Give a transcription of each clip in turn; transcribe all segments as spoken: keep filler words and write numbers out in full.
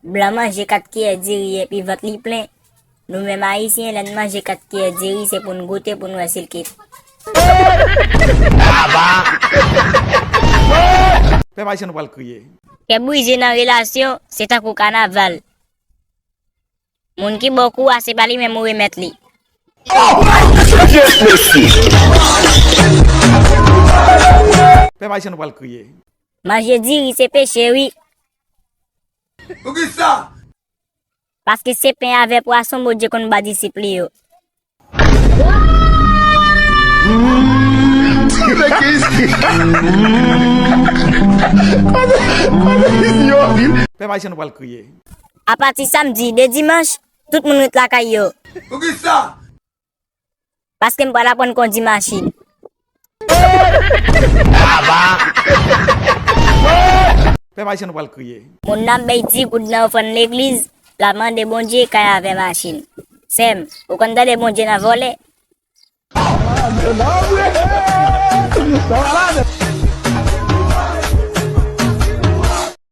Blan manje kat kiyè diri epi vant li plen. Nou menm Ayisyen, lè n manje kat kiyè diri, se pou n goute pou n wè si l kit. Pèp Ayisyen, nou pral kriye. Kè brize nan relasyon, se tankou kanaval. Moun ki ba w kou a, se pa li menm ou remèt li. Pèp Ayisyen, nou pral kriye. Manje diri se peche, wi. Poukisa? Paske se pen avè pwason Bondye konn ba disip li yo. Pèp Ayisyen, nou pral kriye. Apati samdi, de dimanch, tout moun ret lakay yo. Poukisa? Paske m pral aprann kondi machin. Pèp Ayisyen, nou pral kriye. Moun nan bay di goud nan ofrann legliz, l ap mande Bondye kay avè machin. Sè m, ou konn tande Bondye nan vòlè?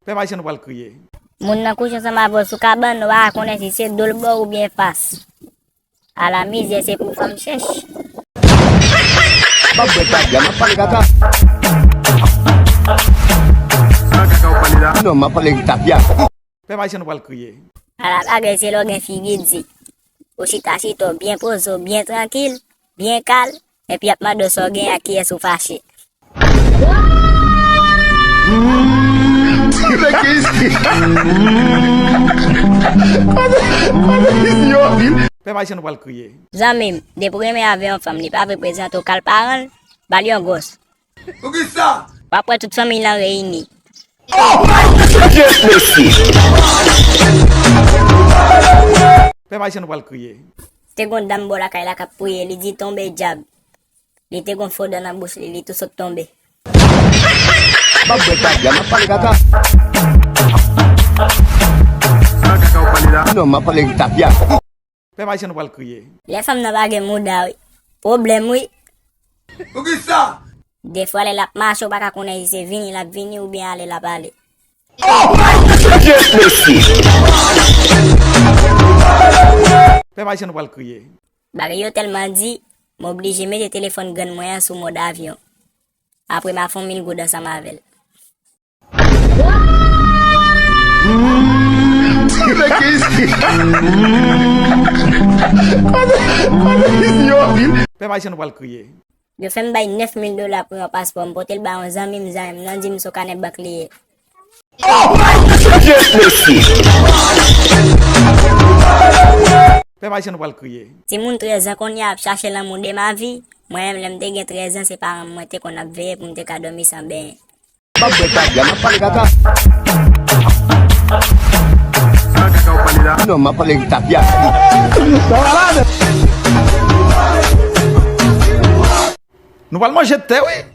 Pèp Ayisyen, nou pral kriye. Moun nan kouche ansanm avè w sou kabann, ou pa konnen si se do l ba w oubyen fas. Ala mizè, se pou fanm chèch. M ap bwè tapya, m ap pale kaka. Non, m ap pale tapya. Pèp Ayisyen, nou pral kriye. Ala bagay, se lè w gen figi di. Ou chita chita w byen poze w, byen trankil, byen kal, epi y ap mande w sa w gen ak kiyès ou fache. Pèp Ayisyen, nou pral kriye. Zanmi m, depi w renmen avè yon fanm, li pa vle prezante w kay paran l, ba l yon gwòs. Poukisa? W ap wè tout fanmiy lan reyini. Pèp Ayisyen, nou pral kriye. Te gon dam bò lakay la k ap priye, li di, "Tonbe dyab." Li te gon fo dan nan bouch li, li tou sot tonbe. M ap bwè tapya, m ap pale kaka. Non, m ap pale tapya. Pèp Ayisyen, nou pral kriye. Lè fanm nan pa gen mouda, wi. Pwoblèm, wi. Poukisa? Defwa, lè l ap mache, ou pa ka konnen si se vini l ap vini oubyen ale l ap ale. Pèp Ayisyen, nou pral kriye. Bagay yo tèlman di, m oblije mete telefòn grann mwen an sou mòd avyon. Apre m a fè yon mil goud ansanm avè l. Pèp Ayisyen, nou pral kriye. Yo fè m bay nèf mil dola pou yon paspò, m pote l ba yon zanmi m, zanmi m nan di m se yon kanè bank li ye. Pèp Ayisyen, nou pral kriye. Timoun trèz an kounye a ap chache lanmou de ma vi. Mwen menm, lè m te gen trèz an, se paran m mwen te konn ap veye pou m te ka dòmi san benyen. M ap bwè tapya, m ap pale kaka. Non, m ap pale tapya. Nou pral manje tè, wi.